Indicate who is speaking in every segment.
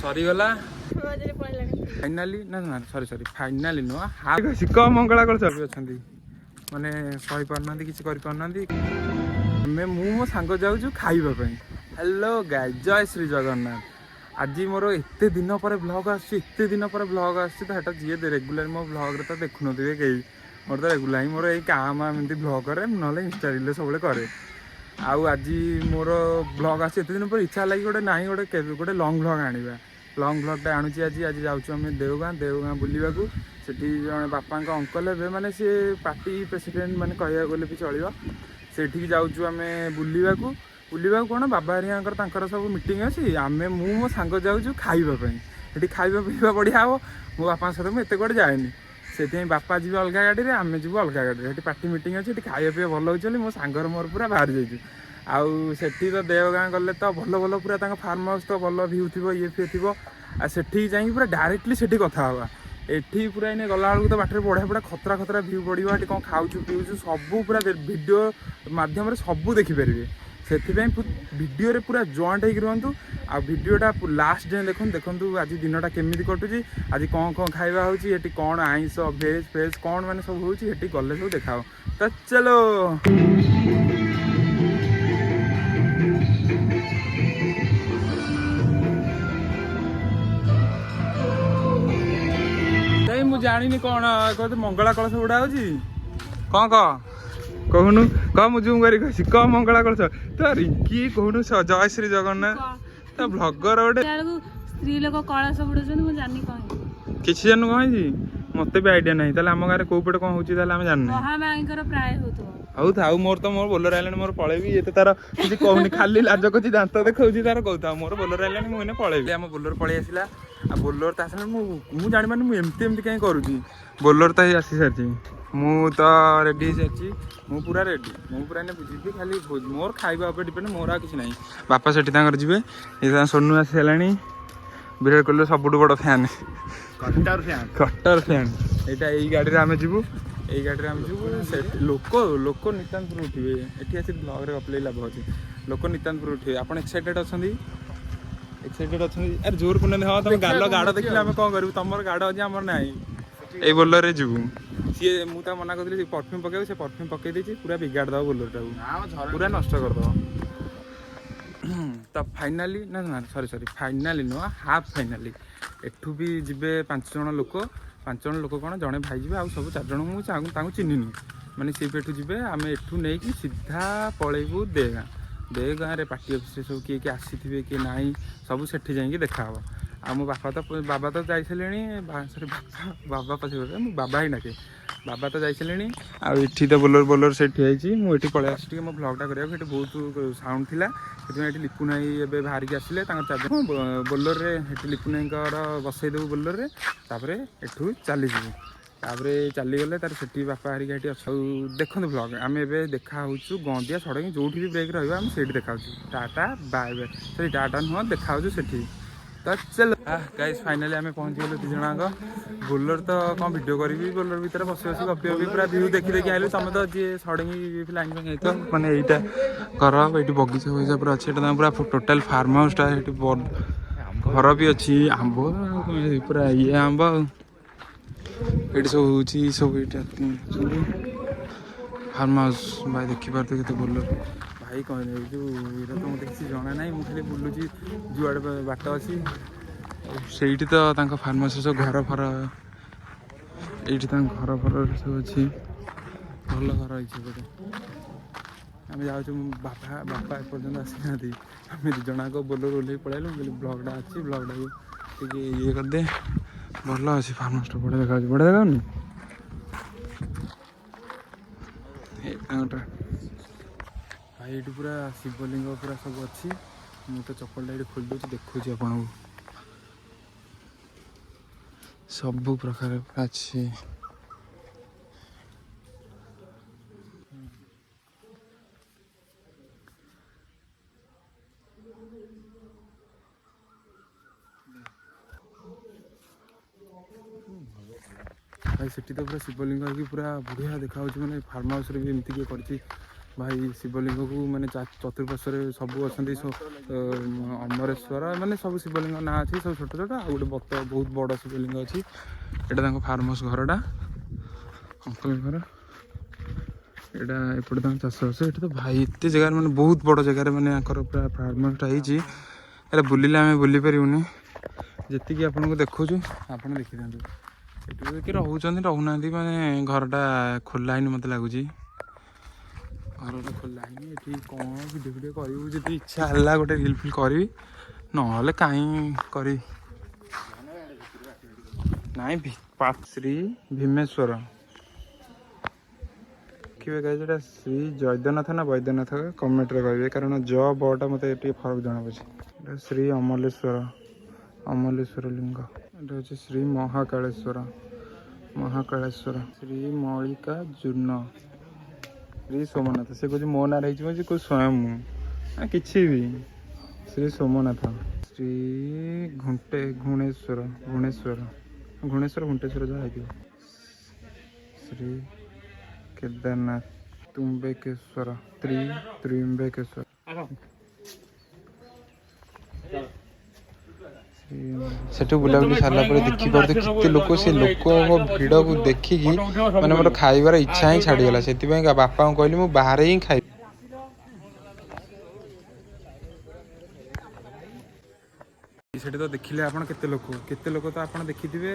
Speaker 1: ସରିଗଲା। ଫାଇନାଲି, ନା ନା, ସରି ସରି, ଫାଇନାଲି ନୁହଁ। ହାଫ୍ କହ ମଙ୍ଗଳା କଳସ ଅଛନ୍ତି, ମାନେ ସହିପାରୁନାହାନ୍ତି, କିଛି କରିପାରୁନାହାନ୍ତି। ଆମେ, ମୁଁ ମୋ ସାଙ୍ଗ ଯାଉଛୁ ଖାଇବା ପାଇଁ। ହ୍ୟାଲୋ ଗାଇ, ଜୟ ଶ୍ରୀ ଜଗନ୍ନାଥ। ଆଜି ମୋର ଏତେ ଦିନ ପରେ ବ୍ଲଗ୍ ଆସୁଛି, ଏତେ ଦିନ ପରେ ବ୍ଲଗ୍ ଆସୁଛି। ତ ସେଟା ଯିଏ ରେଗୁଲାର ମୋ ବ୍ଲଗ୍ରେ ତ ଦେଖୁନଥିବେ କେହି। ମୋର ତ ରେଗୁଲାର ହିଁ ମୋର ଏଇ କାମ ଏମିତି ବ୍ଲଗ୍ କରେ, ନହେଲେ ଇନଷ୍ଟା ରିଲ୍ରେ ସବୁବେଳେ କରେ। ଆଉ ଆଜି ମୋର ବ୍ଲଗ୍ ଆସୁଛି ଏତେ ଦିନ ପରେ, ଇଚ୍ଛା ହେଲା କି ଗୋଟେ ନାହିଁ, ଗୋଟେ ଲଙ୍ଗ୍ ବ୍ଲଗ୍ ଆଣିବା। ଲଙ୍ଗ୍ ବ୍ଲଗ୍ଟା ଆଣୁଛି ଆଜି। ଆଜି ଯାଉଛୁ ଆମେ ଦେଓଗାଁ, ଦେଓଗାଁ ବୁଲିବାକୁ। ସେଠି ଜଣେ ବାପାଙ୍କ ଅଙ୍କଲ ହେବେ, ମାନେ ସିଏ ପାର୍ଟି ପ୍ରେସିଡେଣ୍ଟ, ମାନେ କହିବାକୁ ଗଲେ ବି ଚଳିବ। ସେଠିକି ଯାଉଛୁ ଆମେ ବୁଲିବାକୁ। ବୁଲିବାକୁ କ'ଣ, ବାବା ହେରିକାଙ୍କର ତାଙ୍କର ସବୁ ମିଟିଂ ଅଛି। ଆମେ, ମୁଁ ମୋ ସାଙ୍ଗ ଯାଉଛୁ ଖାଇବା ପାଇଁ। ସେଠି ଖାଇବା ପିଇବା ବଢ଼ିଆ ହେବ। ମୋ ବାପାଙ୍କ ସହିତ ମୁଁ ଏତେ କୁଆଡ଼େ ଯାଏନି, ସେଥିପାଇଁ ବାପା ଯିବେ ଅଲଗା ଗାଡ଼ିରେ, ଆମେ ଯିବୁ ଅଲଗା ଗାଡ଼ିରେ। ସେଠି ପାର୍ଟି ମିଟିଂ ଅଛି, ସେଠି ଖାଇବା ପିଇବା ଭଲ ହେଉଛି ବୋଲି ମୋ ସାଙ୍ଗର ମୋର ପୁରା ବାହାରି ଯାଇଛୁ। ଆଉ ସେଠି ତ ଦେଓଗାଁ ଗଲେ ତ ଭଲ ଭଲ ପୁରା ତାଙ୍କ ଫାର୍ମ ହାଉସ୍ ତ ଭଲ ଭ୍ୟୁ ଥିବ, ଇଏ ଫିଏ ଥିବ। ଆଉ ସେଠିକି ଯାଇକି ପୁରା ଡାଇରେକ୍ଟଲି ସେଠି କଥା ହେବା। ଏଠି ପୁରା ଏଇନେ ଗଲାବେଳକୁ ତ ବାଟରେ ବଢ଼ିଆ ବଢ଼ିଆ ଖତରା ଖତରା ଭ୍ୟୁ ପଡ଼ିବ। ଏଠି କ'ଣ ଖାଉଛୁ ପିଉଛୁ ସବୁ ପୁରା ଭିଡ଼ିଓ ମାଧ୍ୟମରେ ସବୁ ଦେଖିପାରିବେ। ସେଥିପାଇଁ ଭିଡ଼ିଓରେ ପୁରା ଜଏଣ୍ଟ ହେଇକି ରୁହନ୍ତୁ ଆଉ ଭିଡ଼ିଓଟା ଲାଷ୍ଟ ଯାଏଁ ଦେଖନ୍ତୁ। ଦେଖନ୍ତୁ ଆଜି ଦିନଟା କେମିତି କଟୁଛି, ଆଜି କ'ଣ କ'ଣ ଖାଇବା ହେଉଛି, ଏଠି କ'ଣ ଆଇଁଷ, ଭେଜ୍ ଫେଜ୍ କ'ଣ ମାନେ ସବୁ ହେଉଛି, ସେଠି ଗଲେ ସବୁ ଦେଖାହବ। ତ ଚଲୋ। ନାଇଁ, ମୁଁ ଜାଣିନି କ'ଣ କହୁଛି। ମଙ୍ଗଳା କଳସ ବୁଡ଼ା ହଉଛି କ'ଣ? କହ, କହୁନୁ କହ। ମୁଁ ଜୁମ୍ କରି କହୁଛି, କହ। ମଙ୍ଗଳା କଳସ ତ ରିଙ୍କି କହୁନୁ। ଜୟ ଶ୍ରୀ ଜଗନ୍ନାଥ। ତ ବ୍ଲଗର ଗୋଟେ
Speaker 2: ବେଳକୁ ସ୍ତ୍ରୀ ଲୋକ କଳସ ବୁଡୁଛନ୍ତି, ମୁଁ ଜାଣିନି କଣ ହେଇଛି।
Speaker 1: କିଛି ଜାଣିନୁ କ'ଣ ହେଇଛି? ମତେ ବି ଆଇଡିଆ ନାହିଁ। ତାହେଲେ ଆମ ଗାଁରେ କୋଉ ପଟେ କ'ଣ ହଉଛି ତାହେଲେ ଆମେ ଜାଣିନୁ।
Speaker 2: ମହାମାୟୀଙ୍କର ପ୍ରାୟ ହଉଥିବ।
Speaker 1: ହଉ ଥାଉ, ମୋର ତ ମୋର ବୋଲର ଆଇଲାଣି, ମୋର ପଳେଇବି। ଇଏ ତ ତାର କିଛି କହୁନି, ଖାଲି ଲାଜ କରୁଛି, ଦାନ୍ତ ଦେଖାଉଛି ତାର। କହୁଥାଉ, ମୋର ବୋଲର ଆଇଲାଣି, ମୁଁ ଏଇନେ ପଳେଇବି। ଆମ ବୋଲର ପଳେଇ ଆସିଲା। ଆଉ ବୋଲର ତ ଆସିଲା, ମୁଁ ଜାଣିପାରୁନି ମୁଁ ଏମିତି ଏମିତି କାହିଁ କରୁଛି। ବୋଲର ତ ହେଇ ଆସି ସାରିଛି, ମୁଁ ତ ରେଡି ହେଇସାରିଛି। ମୁଁ ପୁରା ରେଡି, ମୁଁ ପୁରା ଏଇନେ ବୁଝିବି। ଖାଲି ମୋର ଖାଇବା ଉପରେ ଡିପେଣ୍ଡ, ମୋର ଆଉ କିଛି ନାହିଁ। ବାପା ସେଠି ତାଙ୍କର ଯିବେ। ଏ ତାଙ୍କ ସୋନୁ ଆସି ସାରିଲାଣି, ବିରାଟ କୋହଲି ସବୁଠୁ ବଡ଼ ଫ୍ୟାନ୍।
Speaker 3: କଟ୍ଟର ଫ୍ୟାନ୍।
Speaker 1: କଟ୍ଟର ଫ୍ୟାନ୍। ଏଇଟା ଏଇ ଗାଡ଼ିରେ ଆମେ ଯିବୁ, ଏଇ ଗାଡ଼ିରେ ଆମେ ଯିବୁ। ସେ ଲୋକ ଲୋକ ନିତାନ୍ତପୁର ଉଠିବେ। ଏଠି ଆସି ବ୍ଲଗ୍ରେ ଗପିଲେ ଲାଭ ଅଛି। ଲୋକ ନିତାନ୍ତପୁର ଉଠିବେ। ଆପଣ ଏକ୍ସାଇଟେଡ୍ ଅଛନ୍ତି? ଏକ୍ସାଇଟେଡ୍ ଅଛନ୍ତି? ଆରେ ଜୋର କୁହନ୍ତି। ହଁ, ତମ ଗାଲ ଗାଡ଼ ଦେଖିଲେ ଆମେ କ'ଣ କରିବୁ? ତମର ଗାଡ଼ ଅଛି, ଆମର ନାହିଁ। ଏଇ ବୋଲରରେ ଯିବୁ। ସିଏ, ମୁଁ ତାକୁ ମନା କରିଥିଲି ପରଫ୍ୟୁମ୍ ପକେଇବାକୁ, ସେ ପରଫ୍ୟୁମ୍ ପକେଇ ଦେଇଛି। ପୁରା ବିଗାଡ଼ି ଦବ ବୋଲରଟାକୁ, ପୁରା ନଷ୍ଟ କରିଦବ। ତ ଫାଇନାଲି, ନା ନା, ସରି ସରି, ଫାଇନାଲି ନୁହଁ, ହାଫ୍ ଫାଇନାଲି। ଏଠୁ ବି ଯିବେ ପାଞ୍ଚ ଜଣ ଲୋକ। ପାଞ୍ଚ ଜଣ ଲୋକ କ'ଣ, ଜଣେ ଭାଇ ଯିବେ, ଆଉ ସବୁ ଚାରି ଜଣ ମୁଁ ତାଙ୍କୁ ଚିହ୍ନିନି। ମାନେ ସିଏ ବି ଏଠୁ ଯିବେ। ଆମେ ଏଠୁ ନେଇକି ସିଧା ପଳେଇବୁ ଦେଗାଁ। ଦେଗାଁରେ ପାର୍ଟି ଅଫିସରେ ସବୁ କିଏ କିଏ ଆସିଥିବେ, କିଏ ନାହିଁ, ସବୁ ସେଠି ଯାଇକି ଦେଖାହବ। ଆଉ ମୋ ବାପା ତ, ବାବା ତ ଯାଇସାରିଲେଣି। ସରି, ବାପା, ବାବା ପଛେ, ମୁଁ ବାବା ହିଁ ଡାକେ। ବାବା ତ ଯାଇସାରିଲେଣି। ଆଉ ଏଠି ତ ବୋଲର ବୋଲର ସେଠି ହେଇଛି। ମୁଁ ଏଠି ପଳେଇ ଆସିଛି ଟିକେ ମୋ ବ୍ଲଗ୍ଟା କରିବାକୁ। ଏଠି ବହୁତ ସାଉଣ୍ଡ ଥିଲା, ସେଥିପାଇଁ ଏଠି ଲିପୁନ ଭାଇ ଏବେ ବାହାରିକି ଆସିଲେ। ତାଙ୍କର ଚାରି ଜଣ ବୋଲରରେ, ଏଠି ଲିପୁନ ଭାଇଙ୍କର ବସେଇ ଦେବୁ ବୋଲରରେ, ତାପରେ ଏଠୁ ଚାଲିଯିବୁ। ତାପରେ ଚାଲିଗଲେ ତାର ସେଠି ବାପା ହେରିକା ଏଠି ଅଛୁ। ଦେଖନ୍ତୁ ବ୍ଲଗ୍। ଆମେ ଏବେ ଦେଖା ହେଉଛୁ ଗନ୍ଦିଆ ସଡ଼କ, ଯେଉଁଠି ବି ବ୍ରେକ୍ ରହିବ ଆମେ ସେଇଠି ଦେଖା ହେଉଛୁ। Tata, bye bye. Sorry, tata ନୁହଁ, ଦେଖା ହେଉଛୁ ସେଠି। ତ ଚାଲ ଗାଇସ୍, ଫାଇନାଲି ଆମେ ପହଞ୍ଚିଗଲୁ ଦୁଇ ଜଣଙ୍କ। ବୋଲର ତ କ'ଣ ଭିଡ଼ିଓ କରିବି, ବୋଲର ଭିତରେ ବସି ବସି ଗପି ଗପି ପୁରା ଭ୍ୟୁ ଦେଖି ଦେଖି ଆଇଲୁ। ତମେ ତ ଯିଏ ସଡ଼ଙ୍ଗୀ ଲାଇନ୍ ପାଇଁ ଯାଇଥିବ, ମାନେ ଏଇଟା ଘର, ଏଇଠି ବଗିଚା ଫଗିଚା ପୁରା ଅଛି। ଏଇଟା ତାଙ୍କ ପୁରା ଟୋଟାଲ ଫାର୍ମ ହାଉସଟା। ଏଠି ଘର ବି ଅଛି, ଆମ୍ବ ଆଉ କଣ ଏ ପୁରା ଇଏ ଆମ୍ବ। ଆଉ ଏଇଠି ସବୁ ହେଉଛି, ସବୁ ଏଇଠି ଫାର୍ମ ହାଉସ୍। ଭାଇ, ଦେଖିପାରୁଥିବେ କେତେ ବୋଲର। ଭାଇ କହିଲେ ଏଇ ଯେଉଁ ଏଇଟା ତ ମୋତେ କିଛି ଜଣା ନାହିଁ, ମୁଁ ଖାଲି ବୁଲୁଛି ଯୁଆଡ଼େ ବାଟ ଅଛି। ଆଉ ସେଇଠି ତ ତାଙ୍କ ଫାର୍ମ ହାଉସ୍ ସବୁ ଘର ଫର, ଏଇଠି ତାଙ୍କ ଘର ଫର ସବୁ ଅଛି। ଭଲ ଘର ହେଇଛି ଗୋଟେ। ଆମେ ଯାଉଛୁ। ବାପା ବାପା ଏପର୍ଯ୍ୟନ୍ତ ଆସିନାହାନ୍ତି। ଆମେ ଦୁଇ ଜଣଙ୍କ ବୋଲର ଓହ୍ଲେଇ ପଳେଇଲୁ। ମୁଁ କହିଲି ବ୍ଲଗ୍ଟା ଅଛି, ବ୍ଲଗ୍ଟାକୁ ଟିକେ ଇଏ କରିଦେ। ଭଲ ଅଛି ଫାର୍ମ ହାଉସ୍ଟା, ବଢ଼ିଆ ଦେଖାଯାଉଛି। ବଢ଼ିଆ ଦେଖାଯାଉନି ଏ ତାଙ୍କଟା? ଭାଇ, ଏଇଠି ପୁରା ଶିବଲିଙ୍ଗ ପୁରା ସବୁ ଅଛି। ମୁଁ ତ ଚପଲଟା ଏଇଠି ଖୋଲି ଦେଉଛି, ଦେଖୁଛି ଆପଣଙ୍କୁ। ସବୁ ପ୍ରକାର ପୁରା ଅଛି। ଭାଇ, ସେଠି ତ ପୁରା ଶିବଲିଙ୍ଗ ହେଇକି ପୁରା ବଢ଼ିଆ ଦେଖାଯାଉଛି। ମାନେ ଫାର୍ମ ହାଉସ୍ରେ ବି ଏମିତି କିଏ କରିଛି। ଭାଇ ଶିବଲିଙ୍ଗକୁ ମାନେ ଚତୁଃପାର୍ଶ୍ୱରେ ସବୁ ଅଛନ୍ତି। ଅମରେଶ୍ୱର, ମାନେ ସବୁ ଶିବଲିଙ୍ଗ ନାଁ ଅଛି, ସବୁ ଛୋଟ ଛୋଟ। ଆଉ ଗୋଟେ ବହୁତ ବଡ଼ ଶିବଲିଙ୍ଗ ଅଛି। ଏଇଟା ତାଙ୍କ ଫାର୍ମ ହାଉସ୍ ଘରଟା, ଅଙ୍କଲଙ୍କର। ଏଇଟା ଏପଟେ ତାଙ୍କ ଚାଷବାସ। ଏଠି ତ ଭାଇ ଏତେ ଜାଗାରେ, ମାନେ ବହୁତ ବଡ଼ ଜାଗାରେ ମାନେ ୟାଙ୍କର ପୁରା ଫାର୍ମ ହାଉସ୍ଟା ହେଇଛି। ହେଲେ ବୁଲିଲେ ଆମେ ବୁଲି ପାରିବୁନି। ଯେତିକି ଆପଣଙ୍କୁ ଦେଖୁଛୁ, ଆପଣ ଦେଖିଦିଅନ୍ତୁ। ଏଠି ବି କିଏ ରହୁଛନ୍ତି, ରହୁନାହାନ୍ତି, ମାନେ ଘରଟା ଖୋଲା ହେଇନି। ମୋତେ ଲାଗୁଛି ଘରଟା ଖୋଲା ହେଇନି। ଏଠି କ'ଣ ଭିଡ଼ିଓ ଫିଡ଼ିଓ କରିବୁ? ଯଦି ଇଚ୍ଛା ହେଲା ଗୋଟେ ରିଲ୍ ଫିଲ୍ କରିବି, ନହେଲେ କାହିଁ କରିବି? ନାଇଁ। ଶ୍ରୀ ଭୀମେଶ୍ୱର ଦେଖିବେ ଗାଇସ୍, ଏଇଟା ଶ୍ରୀ ଜୈଦ୍ୟନାଥ ନା ବୈଦ୍ୟନାଥ, କମେଣ୍ଟରେ କହିବେ, କାରଣ ଜ ବଟା ମୋତେ ଟିକେ ଫରକ ଜଣାପଡ଼ୁଛି। ଏଇଟା ଶ୍ରୀ ଅମଲେଶ୍ୱର, ଅମଲେଶ୍ୱର ଲିଙ୍ଗ। ଏଇଟା ହେଉଛି ଶ୍ରୀ ମହାକାଳେଶ୍ୱର, ମହାକାଳେଶ୍ୱର। ଶ୍ରୀ ମଲ୍ଲିକାର୍ଜୁନ, ଶ୍ରୀ ସୋମନାଥ। ସେ କହୁଛି ମୋ ନାଁରେ ହେଇଛି, ମୁଁ କହୁଛି ସ୍ୱୟଂ ମୁଁ ନା କିଛି ବି। ଶ୍ରୀ ସୋମନାଥ, ଶ୍ରୀ ଘୁଣେଶ୍ୱର, ଘୁଣେଶ୍ୱର, ଘୁଣେଶ୍ୱର, ଘୁଣ୍ଟେଶ୍ୱର, ଯାହା ହେଇଥିବ। ଶ୍ରୀ କେଦାରନାଥ, ତୁମ୍ବେକେଶ୍ୱର, ତ୍ରିମ୍ବେକେଶ୍ୱର। ସେଠୁ ବୁଲାବୁଲି ସାରିଲା ପରେ ଦେଖିପାରୁଥିବେ କେତେ ଲୋକ। ସେ ଲୋକଙ୍କ ଭିଡ଼କୁ ଦେଖିକି ମାନେ ମୋର ଖାଇବାର ଇଚ୍ଛା ହିଁ ଛାଡ଼ିଗଲା। ସେଥିପାଇଁ ବାପାଙ୍କୁ କହିଲି, ମୁଁ ବାହାରେ ହିଁ ଖାଇବି। ସେଠି ତ ଦେଖିଲେ ଆପଣ କେତେ ଲୋକ, କେତେ ଲୋକ ତ ଆପଣ ଦେଖିଥିବେ।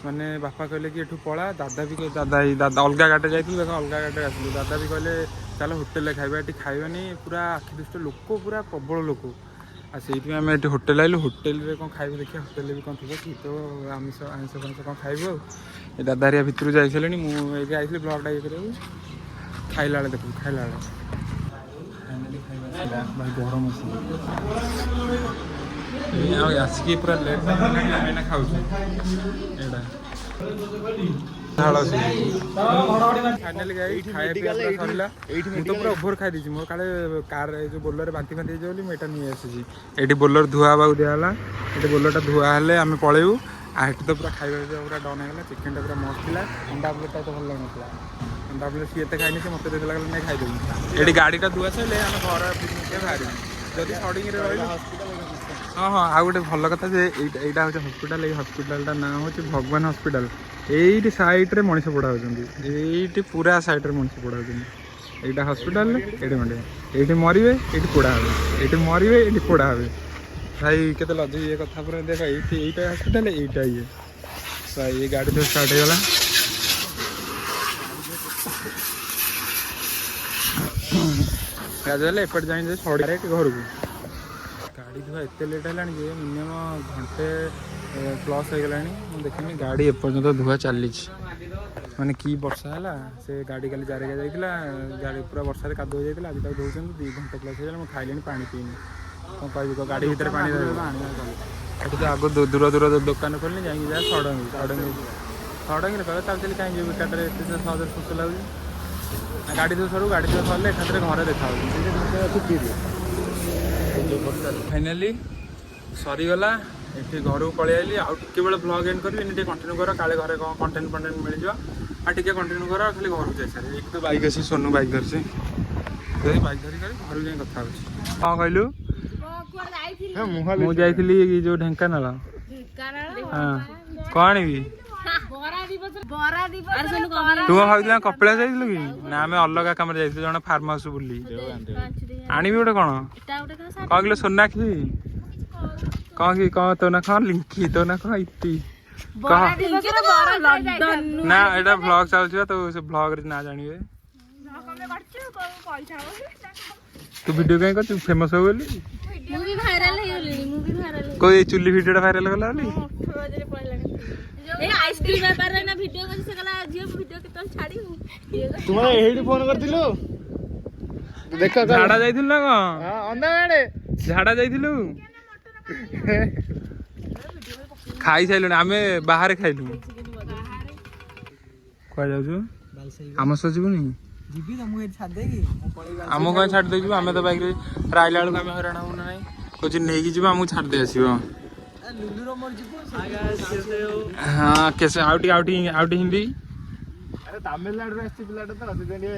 Speaker 1: ମାନେ ବାପା କହିଲେ କି ଏଠୁ ପଳା। ଦାଦା ବି ଦାଦା, ଏଇ ଦାଦା, ଅଲଗା ଗାଡ଼ିରେ ଯାଇଥିଲୁ, ଦେଖ, ଅଲଗା ଗାଡ଼ିରେ ଆସିଲୁ। ଦାଦା ବି କହିଲେ ଚାଲ ହୋଟେଲରେ ଖାଇବା, ଏଠି ଖାଇବାନି। ପୁରା ଆଖି ଦୃଷ୍ଟ ଲୋକ, ପୁରା ପ୍ରବଳ ଲୋକ। ଆଉ ସେଇଥିପାଇଁ ଆମେ ଏଠି ହୋଟେଲ ଆଇଲୁ। ହୋଟେଲରେ କ'ଣ ଖାଇବୁ ଦେଖିବା, ହୋଟେଲରେ ବି କ'ଣ ଥିବ। ସିଏ ତ ଆମିଷ, ଆଇଁଷ ଫାଇଁଷ କ'ଣ ଖାଇବୁ। ଆଉ ଏ ଦାଦା ହେରିକା ଭିତରୁ ଯାଇସାରିଲେଣି। ମୁଁ ଏଇଠି ଆଇଥିଲି ବ୍ଲଗ୍ଟା ଇଏ କରିବାକୁ। ଖାଇଲା ବେଳେ ଦେଖୁ, ଖାଇଲା ବେଳେ। ଫାଇନାଲି ଖାଇବା ଆସିଲା। ଭାଇ, ଗରମ ଅଛି। ଆଉ ଆସିକି ପୁରା ଲେଟ୍ ହେଲାଣି, ଆମେ ଏଇନା ଖାଉଛୁ। ଏଇଟା ଝାଳ। ଫାଇନାଲି ଗାଇସ୍, ଖାଇବା ପିଇବା ପୁରା ସରିଲା। ମୁଁ ତ ପୁରା ଓଭର ଖାଇ ଦେଇଛି। ମୋର କାଳେ କାର୍ ଏ ଯୋଉ ବୋଲରରେ ବାନ୍ତି ଫାନ୍ତି ହେଇଯିବ ବୋଲି ମୁଁ ଏଇଟା ନେଇ ଆସିଛି। ଏଇଠି ବୋଲର ଧୁଆ ହେବାକୁ ଦିଆହେଲା। ଏଠି ବୋଲରଟା ଧୁଆ ହେଲେ ଆମେ ପଳେଇବୁ। ଆଉ ଏଠି ତ ପୁରା ଖାଇବା ପିଇବା ପୁରା ଡନ୍ ହେଇଗଲା। ଚିକେନଟା ପୁରା ମସ୍ତ ଥିଲା। ଅଣ୍ଡା ପ୍ଲେଟ୍ଟା ତ ଭଲ ଲାଗୁନଥିଲା। ଅଣ୍ଡା ପ୍ଲେଟ୍ ସିଏ ଏତେ ଖାଇନି, ସେ ମୋତେ ଦେଇଦେଲା, କହିଲା ନାଇଁ ଖାଇଦେବି। ଏଠି ଗାଡ଼ିଟା ଧୁଆ ସରିଲେ ଆମେ ଘର ବାହାରିବୁ। ଯଦି ସଡ଼ିଙ୍ଗରେ ରହିଲୁ। ହଁ, ଆଉ ଗୋଟେ ଭଲ କଥା ଯେ ଏଇଟା ହେଉଛି ହସ୍ପିଟାଲ। ଏଇ ହସ୍ପିଟାଲଟା ନାଁ ହେଉଛି ଭଗବାନ ହସ୍ପିଟାଲ। ଏଇଠି ସାଇଡ଼ରେ ମଣିଷ ପୋଡ଼ା ହେଉଛନ୍ତି। ଏଇଠି ପୁରା ସାଇଡ଼ରେ ମଣିଷ ପୋଡ଼ା ହେଉଛନ୍ତି। ଏଇଟା ହସ୍ପିଟାଲରେ ଏଇଠି ମଣ୍ଡିଆ, ଏଇଠି ମରିବେ, ଏଇଠି ପୋଡ଼ା ହେବେ। ଏଇଠି ମରିବେ, ଏଇଠି ପୋଡ଼ା ହେବେ। ଭାଇ, କେତେ ଲଜ୍ଜା ଇଏ କଥା ପୁରା। ଦେଖ, ଏଇଠି ଏଇଟା ହସ୍ପିଟାଲ, ଏଇଟା ଇଏ। ଭାଇ, ଏ ଗାଡ଼ି ତ ଷ୍ଟାର୍ଟ ହେଇଗଲା। ଗାଡ଼ି ହେଲେ ଏପଟେ ଯାଇ ଡାଇରେକ୍ଟ ଘରକୁ। ଗାଡ଼ି ଧୁଆ ଏତେ ଲେଟ୍ ହେଲାଣି ଯେ ମିନିମମ୍ ଘଣ୍ଟେ ପ୍ଲସ୍ ହେଇଗଲାଣି। ମୁଁ ଦେଖିନି, ଗାଡ଼ି ଏପର୍ଯ୍ୟନ୍ତ ଧୁଆ ଚାଲିଛି। ମାନେ କି ବର୍ଷା ହେଲା, ସେ ଗାଡ଼ି କାଲି ଜାରିକା ଯାଇଥିଲା, ଗାଡ଼ି ପୁରା ବର୍ଷାରେ କାଦୁଅ ଯାଇଥିଲା। ଆଜି ତାକୁ ଧୋଉଛନ୍ତି। 2 ଘଣ୍ଟା ପ୍ଲସ୍ ହେଇଗଲା। ମୁଁ ଖାଇଲିଣି, ପାଣି ପିଇନି। କ'ଣ କହିବି କହ? ଗାଡ଼ି ଭିତରେ ପାଣି ରହିବ। ଏଠି ତ ଆଗରୁ ଦୂର ଦୂର ଦୋକାନ ଖୋଲିନି। ଯାଇକି ଯାହା ଷଡ଼ଙ୍ଗୀ, ଷଡ଼ଙ୍ଗୀ, ଷଡ଼ଙ୍ଗୀରେ କହିବ। ଚାଲି ଚାଲି କାହିଁ ଯିବୁ ବେକାରଟାରେ? ଏତେ ସହଜରେ ଶୋଷ ଲାଗୁଛି ନା। ଗାଡ଼ି ଧୁଆ ସରୁ, ଗାଡ଼ି ଧୁଆ ସରିଲେ ଏକାଥରେ ଘରେ ଦେଖା ହେଉଛି। ଫାଇନାଲି ସରିଗଲା। ଏଠି ଘରକୁ ପଳେଇ ଆଇଲି। ଆଉ ଟିକେ ବେଳେ ବ୍ଲଗ୍ ଏଣ୍ଡ କରିବି। ଏମିତି ଟିକେ କଣ୍ଟିନ୍ୟୁ କର, କାଳେ ଘରେ କ'ଣ କଣ୍ଟେଣ୍ଟ ଫଣ୍ଟେଣ୍ଟ ମିଳିଯିବ। ଆଉ ଟିକେ କଣ୍ଟିନ୍ୟୁ କର, ଖାଲି ଘରକୁ ଯାଇସାରେ। ଏଇଠି ତ ବାଇକ୍ ଅଛି, ସୋନୁ ବାଇକ୍ ଧରିଛି। ବାଇକ୍ ଧରି କରି ଘରକୁ ଯାଇ କଥା ହଉଛି। କ'ଣ କହିଲୁ? ମୁଁ ଯାଇଥିଲି ଯୋଉ ଢେଙ୍କାନାଳ। ହଁ, କ'ଣ ଆଣିବି? ତୁ କଣ ଭାବୁଥିଲୁ ଆମେ କପିଳାସ ଯାଇଥିଲୁ କି? ନା, ଆମେ ଅଲଗା କାମରେ ଯାଇଥିଲୁ, ଜଣେ ଫାର୍ମ ହାଉସ୍ ବୁଲି। ଆଣିବି ଗୋଟେ କ'ଣ? କଣ କିଲୋ ସୋନାକ୍ଷୀ, କଣ କି, କଣ ତୋ ନା? କଣ ଲିଙ୍କି ତୋ ନା? କଣ ଇତି କହ ନା। ଏଇଟା ବ୍ଲଗ ଚାଲୁଛି ବା, ତ ସେ ବ୍ଲଗରେ ନା ଜାଣିବେ। ତୁ ଭିଡିଓ କାଇଁ କରୁଛୁ? ଫେମସ ହବୁ ବୋଲି?
Speaker 2: ମୁଁ ବି ଭାଇରାଲ ହେଇଗଲିଣି, ମୁଁ ବି ଭାଇରାଲ।
Speaker 1: କୋଉ ଏଇ ଚୁଲି ଭିଡିଓଟା ଭାଇରାଲ କଲା ବୋଲି?
Speaker 2: ଏ ଆଇସ୍କ୍ରିମ ବେପାରରେ ନା ଭିଡିଓ କରି, ସେ କହିଲା, ଝିଅ, ଭିଡିଓ କେତେବେଳେ ଛାଡିବୁ?
Speaker 3: ତୁ ମତେ ଏଇଠି ଫୋନ କରିଥିଲୁ, ଦେଖ।
Speaker 1: ଝାଡା ଯାଇଥିଲୁ ନା କଣ?
Speaker 3: ଅନ୍ଧା ଆଡେ।
Speaker 1: ଝାଡା ଯାଇଥିଲୁ? ଖାଇ ସାରିଲୁଣି ଆମେ, ବାହାରେ ଖାଇଲୁ। କୁଆଡେ ଯାଉଛୁ? ଆମ ସହ ଯିବୁନି?
Speaker 3: ଯିବି ତ, ମୁଁ ଏଠି ଛାଡି ଦେଇକି ମୁଁ ପଳେଇବି।
Speaker 1: ଆମକୁ କାଇଁ ଛାଡି ଦେଇଯିବୁ? ଆମେ ତ ବାଇକରେ ଆଇଲା ବେଳକୁ ଆମେ ହଇରାଣ ହବୁ ନା ନାଇଁ? କହୁଛି ନେଇକି ଯିବ, ଆମକୁ ଛାଡି ଦେଇ ଆସିବ।
Speaker 3: ଲୁଲୁର ମୋର ଯିବୁ।
Speaker 1: ହଁ, କେସେ? ଆଉ ଟିକେ, ଆଉ ଟିକେ, ଆଉ ଟିକେ ହିନ୍ଦୀ।
Speaker 3: ଆରେ, ତାମିଲନାଡୁରୁ ଆସିଛି ପିଲାଟା ତ, ସେଥିପାଇଁ ଟିକେ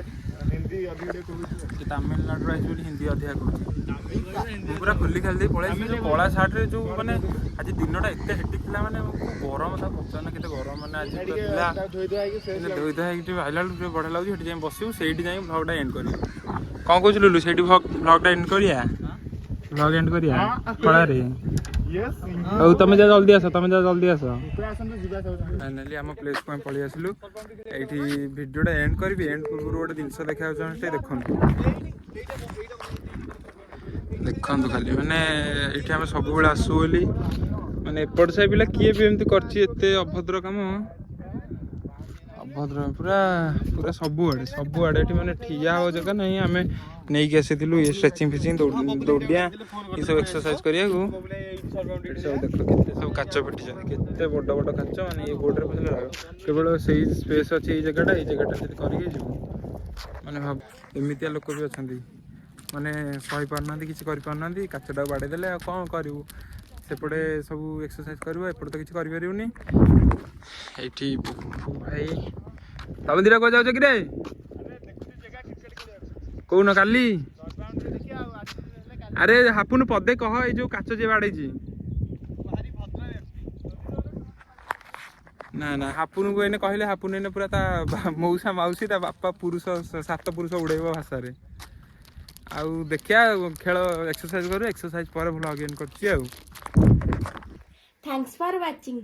Speaker 3: ହିନ୍ଦୀ। ଅଧିକ ଟିକେ କହୁଛି।
Speaker 1: ସେ ତାମିଲନାଡୁରୁ ଆସିଛି ବୋଲି ହିନ୍ଦୀ ଅଧିକା କହୁଛି। ମୁଁ ପୁରା ଖୋଲି ଖାଲି ଦେଇ ପଳେଇ ଆସିଲି। ଯୋଉ କଳା ସାର୍ଟରେ ଯୋଉ ମାନେ ଆଜି ଦିନଟା ଏତେ ହେକ୍ଟିକ୍ ଥିଲା, ମାନେ କୋଉ ଗରମ, ତାକୁ ପଚାରୁନା କେତେ ଗରମ ମାନେ ଆଜି ପୁରା
Speaker 3: ଟିକେ
Speaker 1: ଥିଲା।
Speaker 3: ତାକୁ ଧୋଇ ଧୁଆ ହେଇକି fresh।
Speaker 1: ମାନେ ଧୋଇ ଧୁଆ ହେଇକି ଟିକେ ଆଇଲା ବେଳକୁ ଟିକେ ବଢ଼ିଆ ଲାଗୁଛି। ସେଠି ଯାଇ ବସିବୁ, ସେଇଠି ଯାଇ ଭ୍ଲଗ୍ଟା ଏଣ୍ଡ କରିବୁ। କ'ଣ କହୁଛୁ ଲୁଲୁ? ସେଇଠି ଭ୍ଲଗ୍ଟା ଏଣ୍ଡ କରିବା? ଭ୍ଲଗ୍ ଏଣ୍ଡ କରିବା କଳାରେ?
Speaker 3: Yes.
Speaker 1: ହଉ, ତମେ ଯା, ଜଲ୍ଦି ଆସ। ତମେ ଯା, ଜଲ୍ଦି ଆସ।
Speaker 3: ଉପରେ ଆସନ୍ତୁ, ଯିବା ସବୁ।
Speaker 1: ଫାଇନାଲି ଆମ ପ୍ଲେସ୍କୁ ଆମେ ପଳେଇ ଆସିଲୁ। ଏଇଠି ଭିଡ଼ିଓଟା ଏଣ୍ଡ କରିବି। ଏଣ୍ଡ ପୂର୍ବରୁ ଗୋଟେ ଜିନିଷ ଦେଖିବାକୁ ଚାହୁଁଛି, ଟିକେ ଦେଖନ୍ତୁ, ଦେଖନ୍ତୁ ଖାଲି। ମାନେ ଏଇଠି ଆମେ ସବୁବେଳେ ଆସୁ ବୋଲି, ମାନେ ଏପଟ ସାହି ପିଲା କିଏ ବି ଏମିତି କରିଛି ଏତେ ଅଭଦ୍ର କାମ। ଅଭଦ୍ର ପୁରା ପୁରା ସବୁଆଡ଼େ, ସବୁଆଡ଼େ। ଏଠି ମାନେ ଠିଆ ହବା ଜାଗା ନାହିଁ। ଆମେ ନେଇକି ଆସିଥିଲୁ ଇଏ ଷ୍ଟ୍ରେଚିଂ ଫିଚିଂ, ଦୌଡ଼ିଆ, ଏସବୁ ଏକ୍ସରସାଇଜ କରିବାକୁ। ଏଠି ସବୁ ଦେଖ, କେତେ ସବୁ କାଚ ପିଟିଛନ୍ତି, କେତେ ବଡ଼ ବଡ଼ କାଚ। ମାନେ ଇଏ ଗୋଡ଼ରେ ପଶିଲେ ରାଗ। କେବଳ ସେଇ ସ୍ପେସ୍ ଅଛି ଏଇ ଜାଗାଟା। ଏଇ ଜାଗାଟା ଯଦି କରିକି ଯିବୁ, ମାନେ ଭାବ, ଏମିତିଆ ଲୋକ ବି ଅଛନ୍ତି, ମାନେ ସହିପାରୁନାହାନ୍ତି, କିଛି କରିପାରୁନାହାନ୍ତି। କାଚଟାକୁ ବାଡ଼େଇ ଦେଲେ, ଆଉ କ'ଣ କରିବୁ? ସେପଟେ ସବୁ ଏକ୍ସରସାଇଜ କରିବୁ, ଏପଟେ ତ କିଛି କରିପାରିବୁନି। ଏଇଠି ଭାଇ, ତମେ ଦିଟା କୁଆ ଯାଉଛ କିରେ? କହୁନ କାଲି। ଆରେ ହାପୁନ, ପଦେ କହ, ଏଇ ଯୋଉ କାଚ ଯିଏ ବାଡ଼େଇଛି। ନା ନା, ହାପୁନକୁ ଏଇନେ କହିଲେ ହାପୁନ ଏଇନେ ପୁରା ତା ମଉସା, ମାଉସୀ, ତା ବାପା ପୁରୁଷ, ସାତ ପୁରୁଷ ଉଡ଼େଇବ ଭାଷାରେ। ଆଉ ଦେଖିବା, ଖେଳ ଏକ୍ସରସାଇଜ କରୁ, ଏକ୍ସରସାଇଜ ପରେ ଭ୍ଲଗ୍ ଏଣ୍ଡ କରୁଛି ଆଉ।
Speaker 2: Thanks for watching.